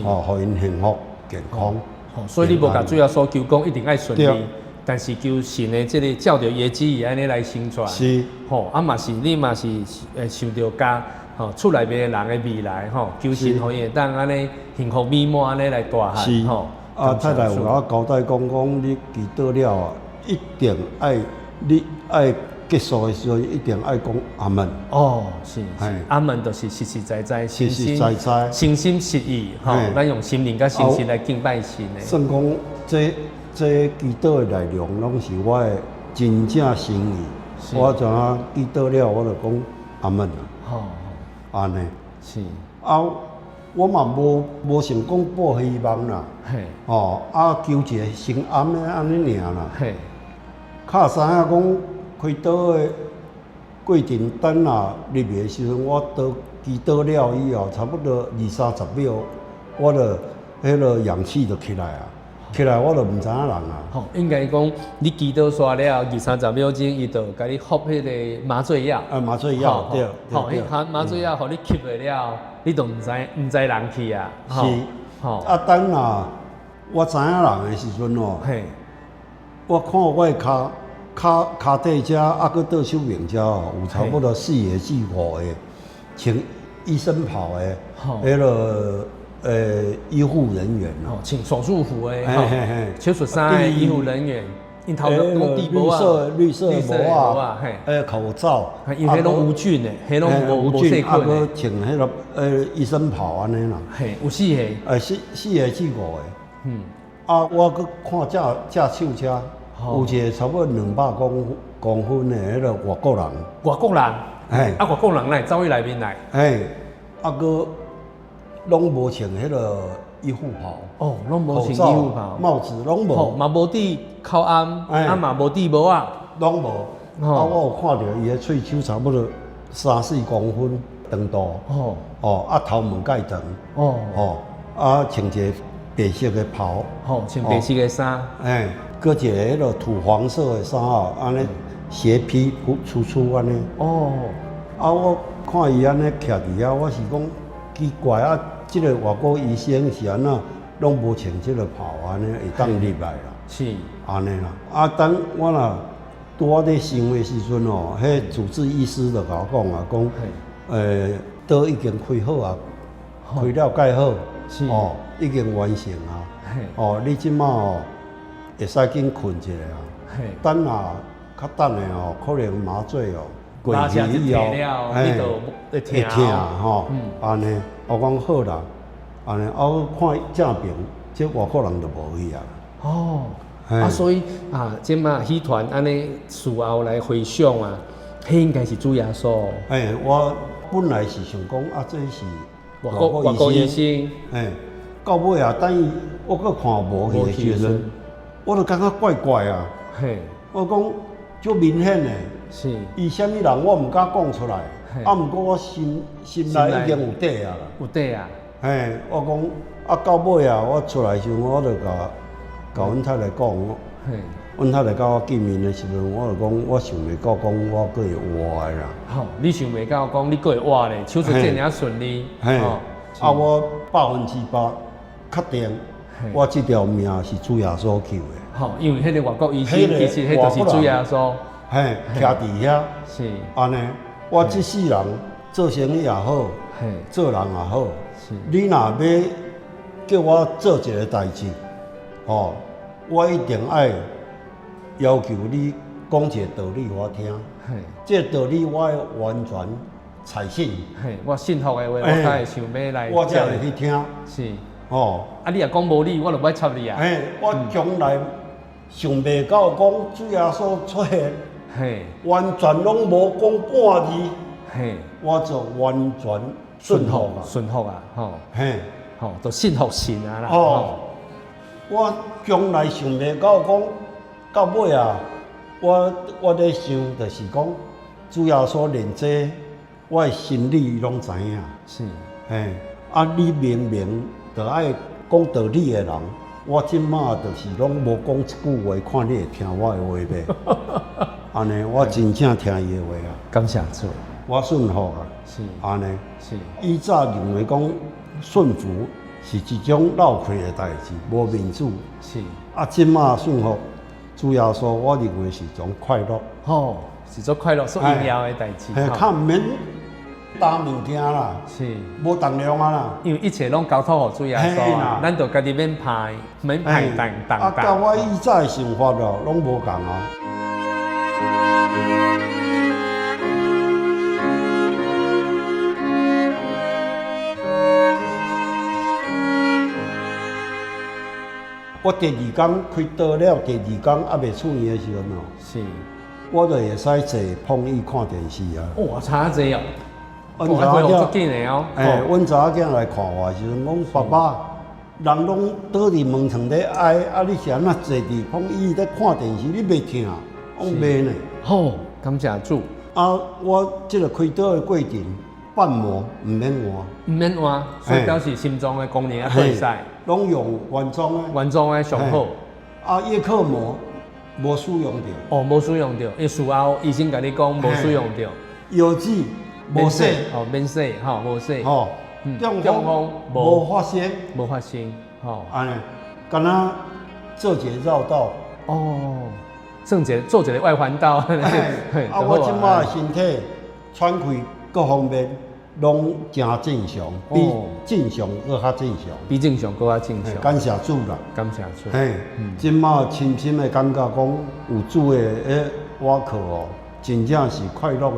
哦，予𪜶幸福健康。
所以你無共主耶穌求講一定愛順利，但是求神的這个照著伊的旨意按呢來成全。吼，啊嘛是你嘛是會想著共吼厝內面的人的未來吼，求神予伊會當按呢幸福美滿按呢來大漢。吼。
啊，太太有共我交代講講，你祈禱了啊，一定愛你愛結束的時陣，一定愛講阿門。
哦，是，阿門就是實實在在，
實實在在，
誠心實意，吼，咱用心靈佮誠實來敬拜神的。
算講這祈禱的內容，攏是我的真正心意。我怎啊祈禱了，我就講阿門啊。按呢。啊，我嘛無想講報希望啦。哦，啊，求一個心安的按呢爾啦。較知影講開刀的過程，等下入去的時陣，我都祈禱了以後，差不多二三十秒，我就彼个氧氣就起來啊，起來我就毋知影人啊。
吼，應該講你祈禱煞了二三十秒鐘，伊就共你服彼个麻醉藥。
啊，麻醉藥對。
吼，彼麻醉藥予你吸落了，你就毋知人去啊。
是。吼。啊，等下我知影人的時陣哦，我看我的跤。跤跤底遮啊，閣倒手爿遮哦，有差不多四个至五个穿醫生袍的，彼个醫護人員
哦，穿手術服的，手術衫的醫護人員，𪜶頭攏戴帽仔，
綠色帽仔，口罩，
因為彼攏無菌的，彼攏無細菌的，
啊，閣穿彼个醫生袍按呢啦，
嘿，有四个，
四个至五个，啊，我閣看正正手遮。有一個差不多200公分的彼个外國人，
外國人，
嘿，
啊，外國人來走去內面來，
嘿，啊，閣攏無穿彼个醫護袍，
哦，攏無穿醫護袍，
帽子攏無，
嘛無戴口罨，啊嘛無戴帽仔，
攏無。啊，我有看著伊的喙鬚差不多三四公分長度，哦，啊頭毛蓋長，哦，啊穿一个白色的袍，
吼，穿白色的衫，
嘿。閣一个彼个土黃色的衫哦，按呢斜披粗粗按呢。哦。啊，我看伊按呢徛佇遐，我是講奇怪啊，這个外國醫生是按怎攏無穿這个袍按呢會當入來啦？
是。
按呢啦。啊，等我若拄仔咧想的時陣哦，彼主治醫師就共我講啊，講，刀已經開好啊，開了蓋好，哦，已經完成啊。哦，你這馬哦。會使緊睏一下啊，等下較等下哦，可能麻醉哦過去以後，
嘿，會
疼吼，按呢，我講好啦，按呢，我看正邊，這外國人就無去啊。哦，
啊，所以啊，這馬喜團按呢事後來回想啊，彼應該是主耶穌。
欸，我本來是想講啊，這是
外國醫生。
欸，到尾啊，等伊我閣看無去的時陣，我就感覺怪怪啊。
嘿，
我講足明顯的，
是。
伊啥物人我毋敢講出來，啊，毋過我心內已經有底啊啦。
有底啊。
嘿，我講啊，到尾啊，我出來時陣，我就共阮太太講，阮太太佮我見面的時陣，我就講，我想袂到講我閣會活的啦。
吼，你想袂到講你閣會活咧，手術這爾順利。
嘿，啊，我100%確定，我這條命是主耶穌救的。
吼，因為彼個外國醫生其實彼就是主耶穌。
嘿，徛佇遐。
是。
按呢，我這世人做生意也好，做人也好，你若欲叫我做一個代誌，吼，我一定愛要求你講一個道理予我聽。這個道理我會完全採信。
嘿，我信服的話，我才會想欲來。
我才會去聽。
是。
哦。
啊，你若講無理，我就無愛插你啊。
嘿，我從來想袂到講主耶穌出現，
嘿，
完全攏無講半字。
嘿，
我就完全順服啊。
順服啊，吼。
嘿。
吼，就信服神啊啦。
哦。我從來想袂到講，到尾啊，我咧想就是講，主耶穌連這我的心理攏知影。
是。
嘿，啊，你明明就愛講道理的人，我這馬就是攏無講一句話，看你會聽我的話袂？按呢，我真正聽伊的話啊。
感謝主。
我順服啊。
是。
按呢。
是。
以早認為講順服是一種落氣的代誌，無面子。
是。
啊，這馬順服主耶穌，我認為是一種快樂。
吼，是做快樂、所榮耀的代誌。
嘿，較毋免擔物件啦，
是，
無重量啊啦。
因為一切攏交託予主耶穌啊，咱就家己免排，免排擔擔。
啊，佮我以早的想法哦，攏無仝啊。我第二工開刀了，第二工猶未出院的時陣哦，
是，
我就會使坐碰椅看電視啊。
哇，差濟哦！
阮查某
囝哦，
欸，阮查某囝來看我的時陣，講爸爸，人攏倒佇門床咧哀，啊，你是按怎坐佇碰椅咧看電視？你袂疼？我講袂呢。
好，感謝主。
啊，我這個開刀的過程，瓣膜毋免換，
毋免換，所以表示心臟的功能也會使。
攏用原裝的，
原裝的上好。
啊，葉克膜無使用著。
哦，無使用著，因為事後醫生共你講無使用著。
藥劑無洗，
哦，免洗，吼，無洗。
吼，中風無發生，
無發生，吼。
按呢，敢若做一個繞道。
哦，算一個做一個外環道。
啊，我這擺身體喘氣各方面攏誠正常，比正常閣較正常，
比正常閣較正常。
感謝主啦，
感謝主。
嘿，這擺深深的感覺講有主的彼倚靠哦，真正是快樂的。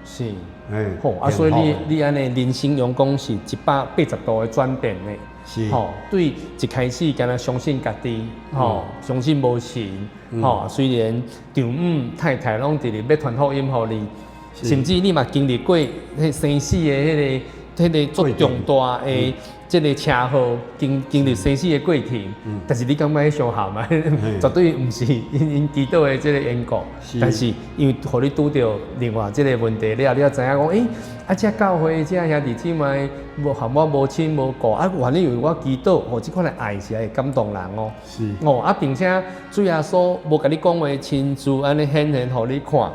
是，
嘿，
吼啊，所以你按呢人生用講是180度的轉變呢。
是，
吼，對一開始敢若相信家己，吼，相信無神，吼，雖然丈母太太攏直直欲傳福音予你。甚至你嘛經歷過彼生死的彼個足重大的這個車禍，經歷生死的過程，但是你感覺彼傷害嘛，絕對毋是𪜶祈禱的這個緣故。但是因為予你拄著另外這個問題了，你才知影講，欸，啊，這教會這兄弟姊妹無和我無親無故，啊，原來因為我祈禱，吼，這款的愛是會感動人哦。
是。
哦，啊，並且主耶穌無共你講話，親自按呢顯現予你看。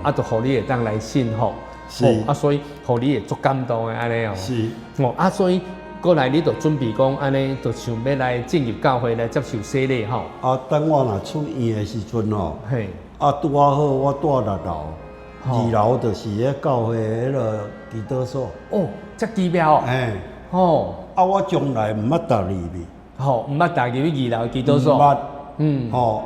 啊，就予你會當來信服，
是，
啊，所以予你會足感動的按呢哦。
是，
哦，啊，所以過來你就準備講按呢，就想欲來進入教會來接受洗禮吼。
啊，等我若出院的時陣吼，
嘿，
啊，拄仔好我住6樓，2樓就是彼教會彼个祈禱所。
哦，遮奇妙哦。
嘿，
吼，
啊，我從來毋捌踏入去。
吼，毋捌踏入去2樓祈禱所。
毋捌。
嗯，
吼。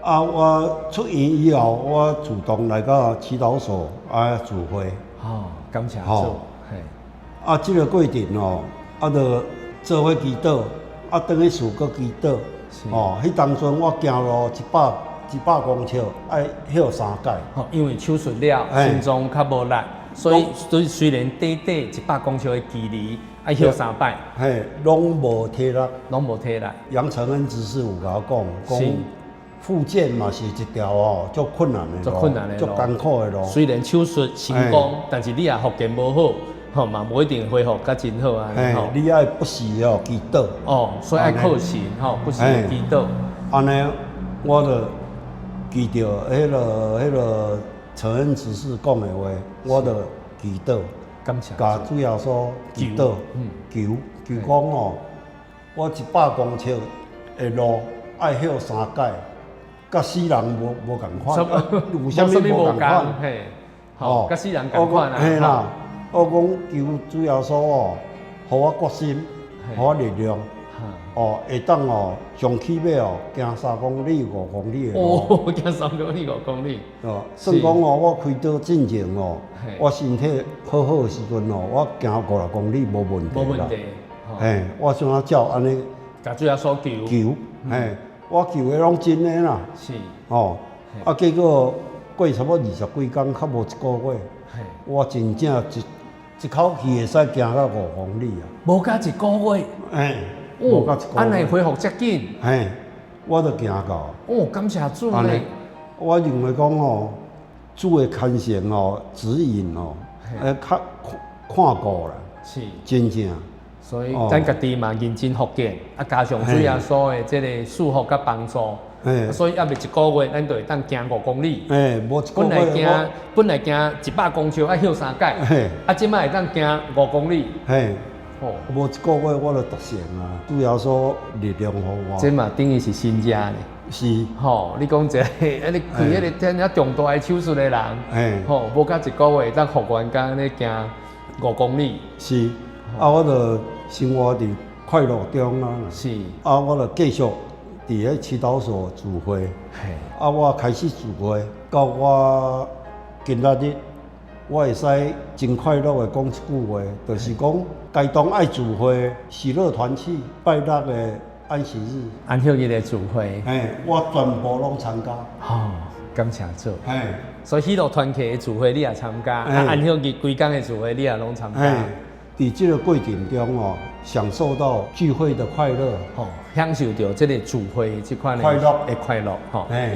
啊！我出院以後，我主動來到祈禱所啊聚會。
哦，感謝主。嘿。
啊，這個過程哦，啊，就做伙祈禱，啊，轉去厝閣祈禱。哦，彼當陣我行路100公尺愛歇三擺。
吼，因為手術了，心臟較無力，所以雖然短短100公尺的距離愛歇三擺，
嘿，攏無體力，
攏無體力。
楊承恩執事有共我講，講復健嘛是一條哦，足困難的路，
足困難的路，
足艱苦的路。
雖然手術成功，但是你也復健無好，吼嘛無一定恢復甲真好啊。
嘿，你愛不時哦祈禱。
哦，所以愛靠神吼，不時祈禱。
按呢，我就記著彼個承恩執事講的話，我就祈禱，
感謝，
共主耶穌祈禱，求求講哦，我100公尺的路愛歇三擺，佮死人無仝款，有啥物無仝款？
嘿，哦，佮死人仝款啊！
嘿啦，我講求主耶穌哦，予我決心，予我力量。哦，會當哦，上起碼哦，行3公里、5公里的路。
哦，行3公里、5公里。
哦，算講哦，我開刀進前哦，我身體好好的時陣哦，我行50公里無問題啦。
無問題。
嘿，我想啊照按呢。
共主耶穌求。
求，嘿，我求的攏真的啦。
是。
哦，啊，結果過差不多20幾工，較無一個月，我真正一口氣會使行到5公里啊。
無到一個月。
嘿。
哦，按呢恢復遮緊？
嘿，我就行到。
哦，感謝主呢。
我認為講哦，主的牽線哦，指引哦，較看顧啦。
是。
真正。
所以咱家己嘛認真復健，啊加上主耶穌的這個賜福佮幫助，所以猶未一個月，咱就會當行5公里。
嘿，無一個月。
本來行100公尺愛歇三擺，啊，這擺會當行5公里。
嘿。哦，無一個月我就達成啊！主耶穌力量予我。
這嘛等於是神蹟呢。
是。
吼，你講一個，啊你開彼個天遐重大的手術的人，吼，無到一個月，當復原工按呢行5公里。
是。啊，我就生活佇快樂中啊。
是。
啊，我就繼續佇彼祈禱所聚會。
嘿。
啊，我開始聚會，到我今仔日，我會使真快樂的講一句話，就是講，該當愛聚會，喜樂團契拜六的安息日，
安息日的聚會，
嘿，我全部攏參加。
哦，感謝主。
嘿，
所以喜樂團契的聚會你也參加，啊，安息日規工的聚會你也攏參加。
佇這個過程中哦，享受到聚會的快樂，
吼，享受著這個聚會這款的
快樂
的快樂，吼。
嘿。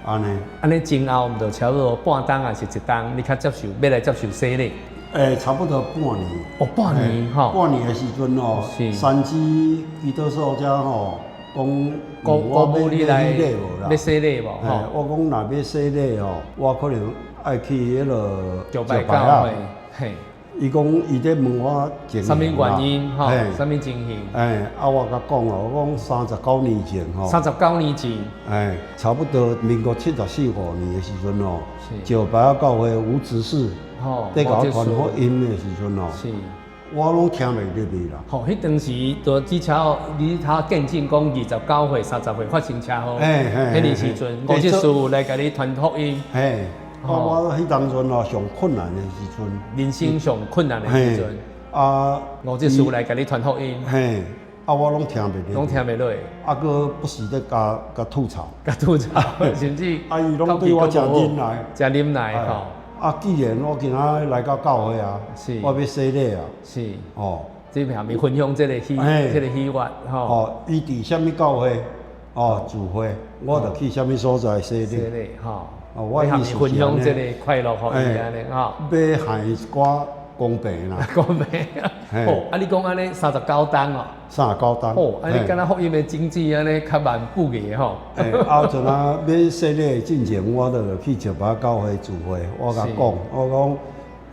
按呢，
按呢前後毋就差不多半冬抑是一冬，你較接受欲來接受洗禮？
欸，差不多半年。
哦，半年吼。
半年的時陣哦，三芝祈禱所遮吼，講
鼓舞你來欲洗禮無？
吼，我講若欲洗禮吼，我可能愛去彼个
石牌教會。嘿。
伊講伊咧問我情
形，啥物原因？吼，啥物情形？
欸，啊，我共講哦，我講39年前吼，39
年前，
欸，差不多民國74、5年的時陣哦，石牌教會吳執事，
吼，
咧共我傳福音的時陣哦，
是，
我攏聽袂入去啦。
吼，彼當時就至少你頭見證講29歲、30歲發生車禍，彼个時陣，吳執事來共你傳福音，
嘿。啊！我彼當陣哦，上困難的時陣，
人生上困難的時陣。
啊，
吳執事來共你傳福音。
嘿，啊，我攏聽袂入，
攏聽袂落。
啊，閣不時咧共共吐槽，
共吐槽，甚至
啊，伊攏對我誠忍耐，
誠忍耐吼。
啊，既然我今仔來到教會啊，我欲洗禮啊，
是，
哦，
這下面分享這個喜悅吼。
哦，伊佇啥物教會？哦，聚會，我就去啥物所在洗禮。
洗禮吼。
哦，我
意思分享這個快樂予伊按呢吼，
欲害一寡公平啦。
公平。哦，啊，你講按呢39冬哦。
39冬。
哦，啊，你敢若福音的種子按呢較慢布嘅吼。
欸，啊，陣啊，欲洗禮進前，我就去石牌教會聚會，我共講，我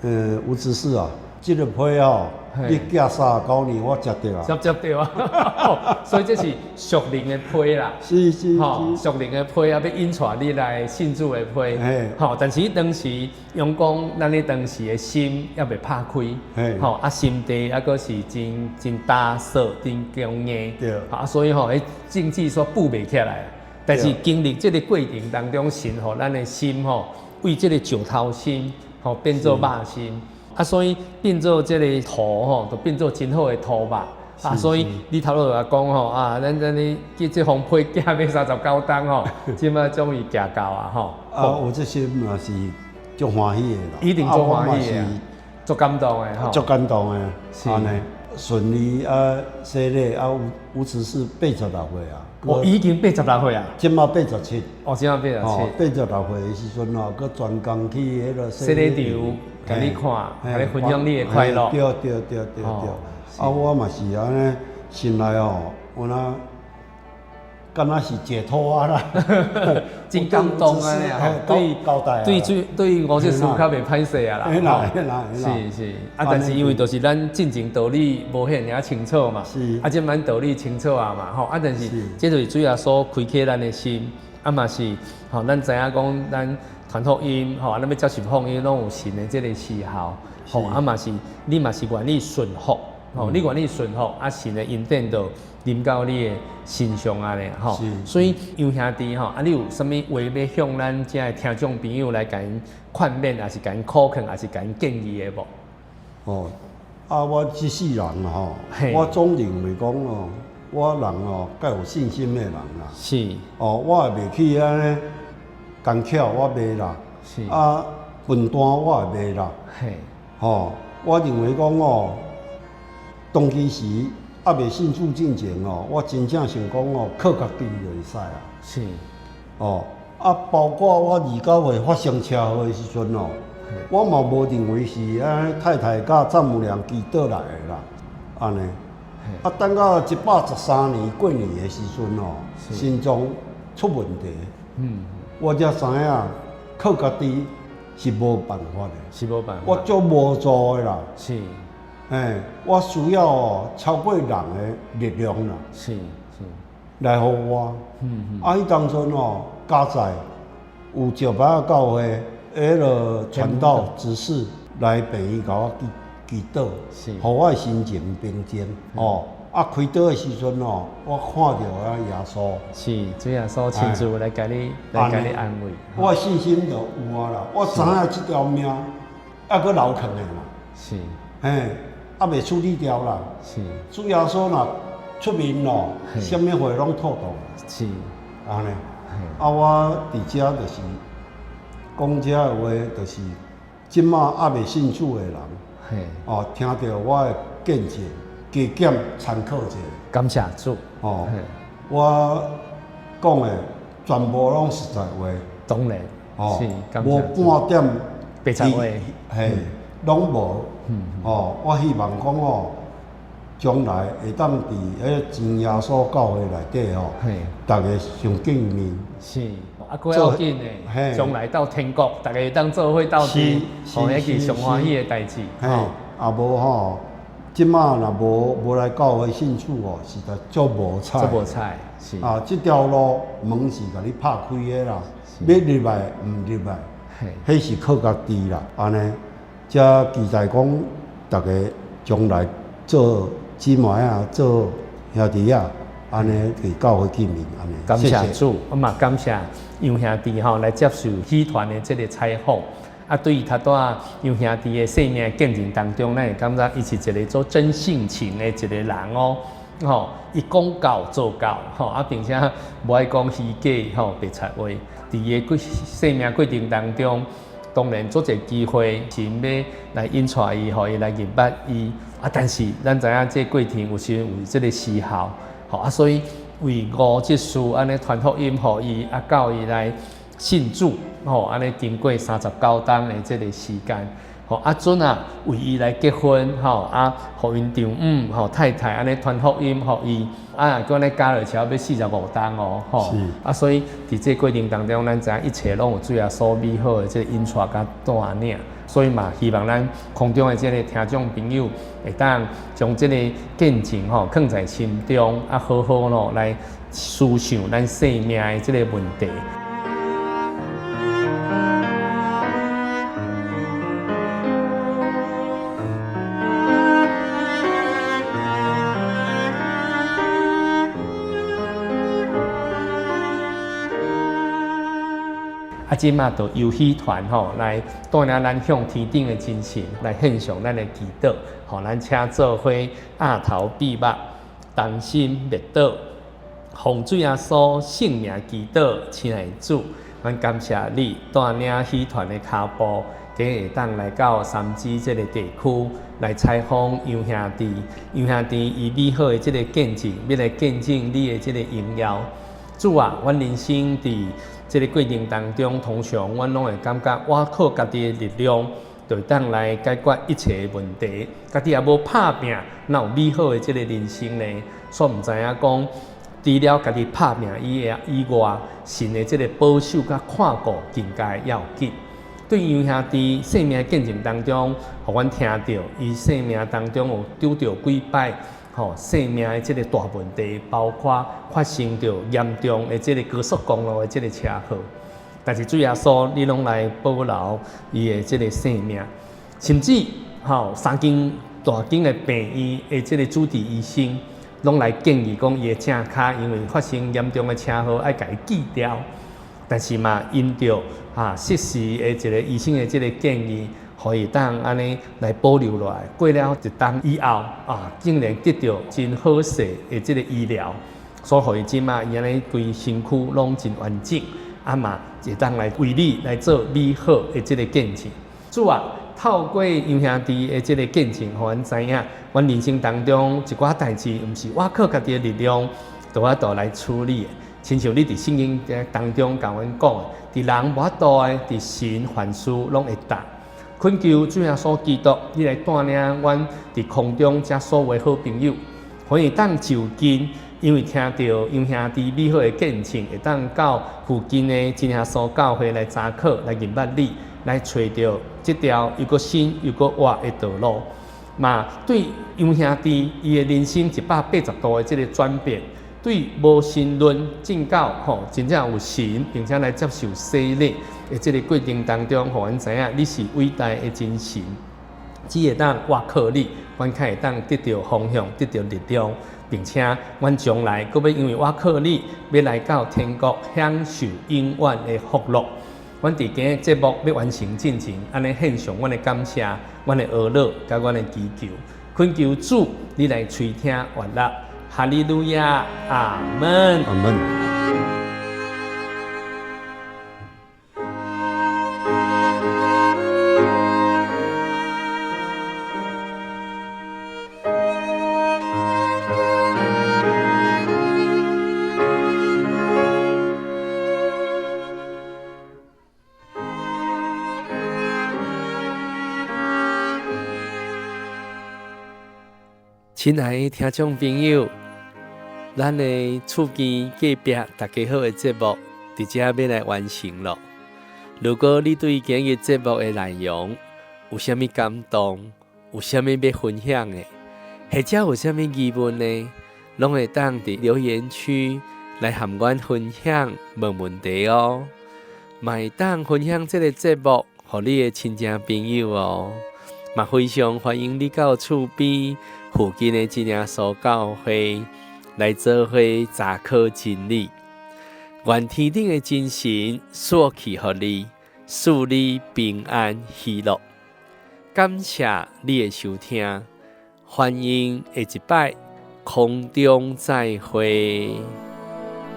講，吳執事啊，這個批哦，你寄39年，我接著啊。
接著啊，所以這是屬靈的批啦。
是是。
吼，屬靈的批啊，欲引帶你來信主的批。吼，但是當時陽光，咱咧當時的心猶未拍開。吼，啊，心地猶閣是真真焦燥、真強硬。
對。
啊，所以吼，彼種子煞補袂起來。但是經歷這個過程當中，神予咱的心吼，為這個石頭心，吼變做肉心。啊，所以變做這個土吼，就變做真好的土肉。啊，所以你頭路就講吼啊，咱你這這封批寄欲39冬吼，這擺終於寄到啊吼。
啊，有這心嘛是足歡喜的啦，
一定足歡喜的，足感動的吼，
足感動的，按呢順利啊，洗禮啊，有慈是86歲啊。
哦，已經86歲啊，
這擺87。
哦，這擺87。
86歲的時陣哦，閣專工去彼个
洗禮場，共你看，共你分享你的快樂。
對對對對對。啊，我嘛是按呢，心內哦，有那敢若是解脫啊啦，
真感動啊！對，對，對，對吳執事較袂歹勢啊啦。是是，啊，但是因為就是咱進前道理無遐爾清楚嘛，啊，這擺道理清楚啊嘛，吼，啊，但是這就是主耶穌開啟咱的心，啊嘛是，吼，咱知影講咱傳福音，吼，咱欲接受福音，攏有神的這個時效，吼，啊嘛是，你嘛是願意順服，吼，你願意順服，啊，神的恩典就臨到你的身上啊咧，吼，所以楊兄弟吼，啊，你有啥物話欲向咱遮的聽眾朋友來共𪜶勸勉，抑是共𪜶苦勸，抑是共𪜶建議的無？
哦，啊，我這世人吼，我總認為講哦，我人哦，較有信心的人啦。
是。
哦，我也袂去按呢工巧，我袂啦。
是。
啊，笨蛋我也袂啦。
嘿。
吼，我認為講哦，當其時。猶未信主進前哦，我真正想講哦，靠家己就會使啊。
是。
哦，啊，包括我29歲發生車禍的時陣哦，我嘛無認為是按呢太太佮丈母娘祈禱來的啦，按呢。啊，等到113年過年的時陣哦，心臟出問題。我才知影靠家己是無辦法的。
是無辦法。
我足無助的啦。
是。
欸，我需要哦超過人的力量啦，
是是，
來予我。啊，彼當陣哦，佳在有石牌教會彼个傳道執事來病院共我祈禱，
是，
予我的心情平靜。哦，啊，開刀的時陣哦，我看著啊耶穌，
是，主耶穌親自來共你，來共你安慰。
我的信心就有啊啦，我知影這條命猶閣留囥的嘛。
是，
嘿。猶未處理掉啦。
是。
主耶穌若出面咯，啥物貨攏妥當。
是。
按呢。啊，我佇遮就是講這个話，就是這馬猶未信主的人，哦，聽著我的見證，加減參考者。
感謝主。
哦。我講的全部攏實在話。
當然。
哦。
是。
無半點
白賊話。
嘿。攏無，哦，我希望講哦，將來會當佇彼個真耶穌教會內底吼，逐家相見面。
是，啊，閣要緊的，將來到天國，逐家會當做伙鬥陣，吼，彼是上歡喜的代誌。
嘿，啊無吼，這馬若無來教會信主哦，實在足無彩。
足無彩，是。
啊，這條路門是共你拍開的啦，欲入來毋入來，彼是靠家己啦，按呢。才期待講，逐家將來做姊妹啊，做兄弟啊，按呢佇教會見面，按呢。
感謝主，我嘛感謝楊兄弟吼來接受喜團的這個採訪。啊，對於頭拄仔楊兄弟的生命見證當中，咱會感覺伊是一個做真性情的一個人哦。吼，伊講到做到，吼啊，並且無愛講虛假，吼白賊話。佇伊的過生命過程當中。當然，足濟機會是欲來引帶伊，予伊來認捌伊。啊，但是咱知影這過程有時有這個時效，吼啊，所以為吳執事按呢傳福音予伊，啊，教伊來信主，吼，按呢經過39冬的這個時間，吼啊，陣啊為伊來結婚，吼啊，予𪜶丈母吼太太按呢傳福音予伊，啊，閣按呢加落去欲45冬哦，吼，啊，所以佇這過程當中，咱知影一切攏有主耶穌美好的這個引帶佮帶領，所以嘛，希望咱空中的這個聽眾朋友會當將這個見證吼囥在心中，啊，好好咯來思想咱生命的這個問題。啊，啊，這馬就由喜團吼來帶領咱向天頂的真神來獻上咱的祈禱，予咱請做伙額頭閉目，同心默禱，奉主耶穌聖名祈禱，親愛的主，阮感謝你帶領喜團的跤步，今日會當來到三芝這个地區來採訪楊兄弟。楊兄弟伊美好的這个見證，欲來見證你的這个榮耀。主啊，阮人生佇這个過程當中，通常阮攏會感覺我靠家己的力量，就會當來解決一切的問題。家己也無拍拚，哪有美好的這个人生呢？煞毋知影講，除了家己拍拚以外，神的這个保守佮看顧更加要緊。對楊兄弟生命見證當中，予阮聽著，伊生命當中有拄著幾擺吼生命的這个大問題，包括發生著嚴重的這个高速公路的這个車禍。但是主耶穌，你攏來保留伊的這个生命，甚至吼三間大間的病院的這个主治醫生，攏來建議講伊的正跤因為發生嚴重的車禍，愛共伊鋸掉。但是嘛，因著適時的一个醫生的這个建議，予伊當按呢來保留落來。過了一冬以後，啊，竟然得著真好勢的這个醫療，所以予伊這馬伊按呢規身軀攏真完整，啊嘛會當來為你來做美好的這个見證。主啊，透過楊兄弟的這个見證，予阮知影，阮人生當中一寡代誌，毋是我靠家己的力量，就有法度來處理的。親像你佇聖經當中共阮講的，佇人無法度的，佇神凡事攏會當。懇求主耶穌基督，你來帶領阮佇空中遮所有的好朋友，予伊當就近，因為聽著楊兄弟美好的見證，會當到附近的真耶穌教會來查考，來認捌你，來揣著這條又閣新又閣活的道路。嘛，對楊兄弟伊的人生180度的這个轉變。對無神論進到吼真正有神，並且來接受洗禮的這个過程當中，予阮知影你是偉大的真神，只會當倚靠你，阮較會當得著方向，得著力量，並且阮將來閣欲因為倚靠你，欲來到天國享受永遠的福樂。阮佇今日節目欲完成進前，按呢獻上阮的感謝、阮的阿樂佮阮的祈求，懇求主你來垂聽悅納。哈利路亞，阿門。
阿門。
親愛的聽眾朋友，咱的厝邊隔壁大家好的節目，佇這欲來完成囉。如果你對今日節目的內容有啥物感動，有啥物欲分享的，或者有啥物疑問呢，攏會當佇留言區來和阮分享問問題哦。嘛會當分享這个節目予你的親戚朋友哦。嘛非常歡迎你到厝邊附近的真耶穌教會來做伙查考真理。願天頂的真神賜賜予你，賜你平安喜樂。感謝你的收聽，歡迎下一擺空中再會。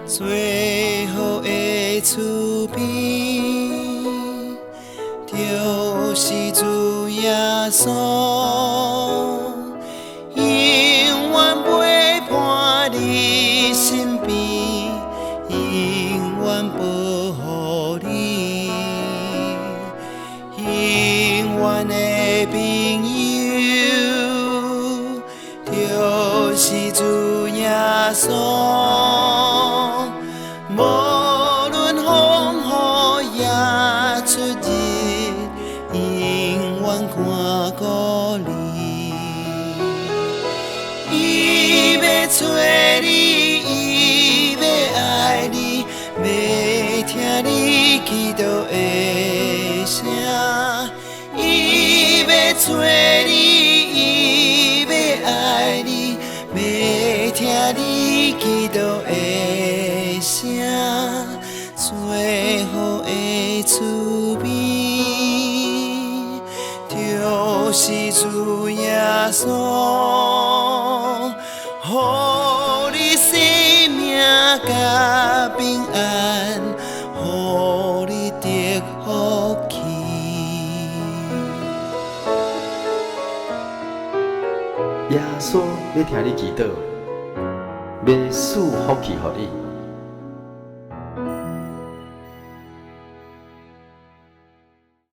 最好的厝邊，就是主耶穌，永遠陪伴你身邊，永遠保護你，永遠的朋友，就是主耶穌。無論風雨也出入，永遠看顧你。伊欲揣你，伊欲愛你，欲聽你祈禱的聲。伊欲揣你，伊欲愛你，欲聽你祈禱的聲。最好的厝是主耶穌，予你生命佮平安，予你得福氣。
耶穌欲聽你祈禱，欲賜福氣予你。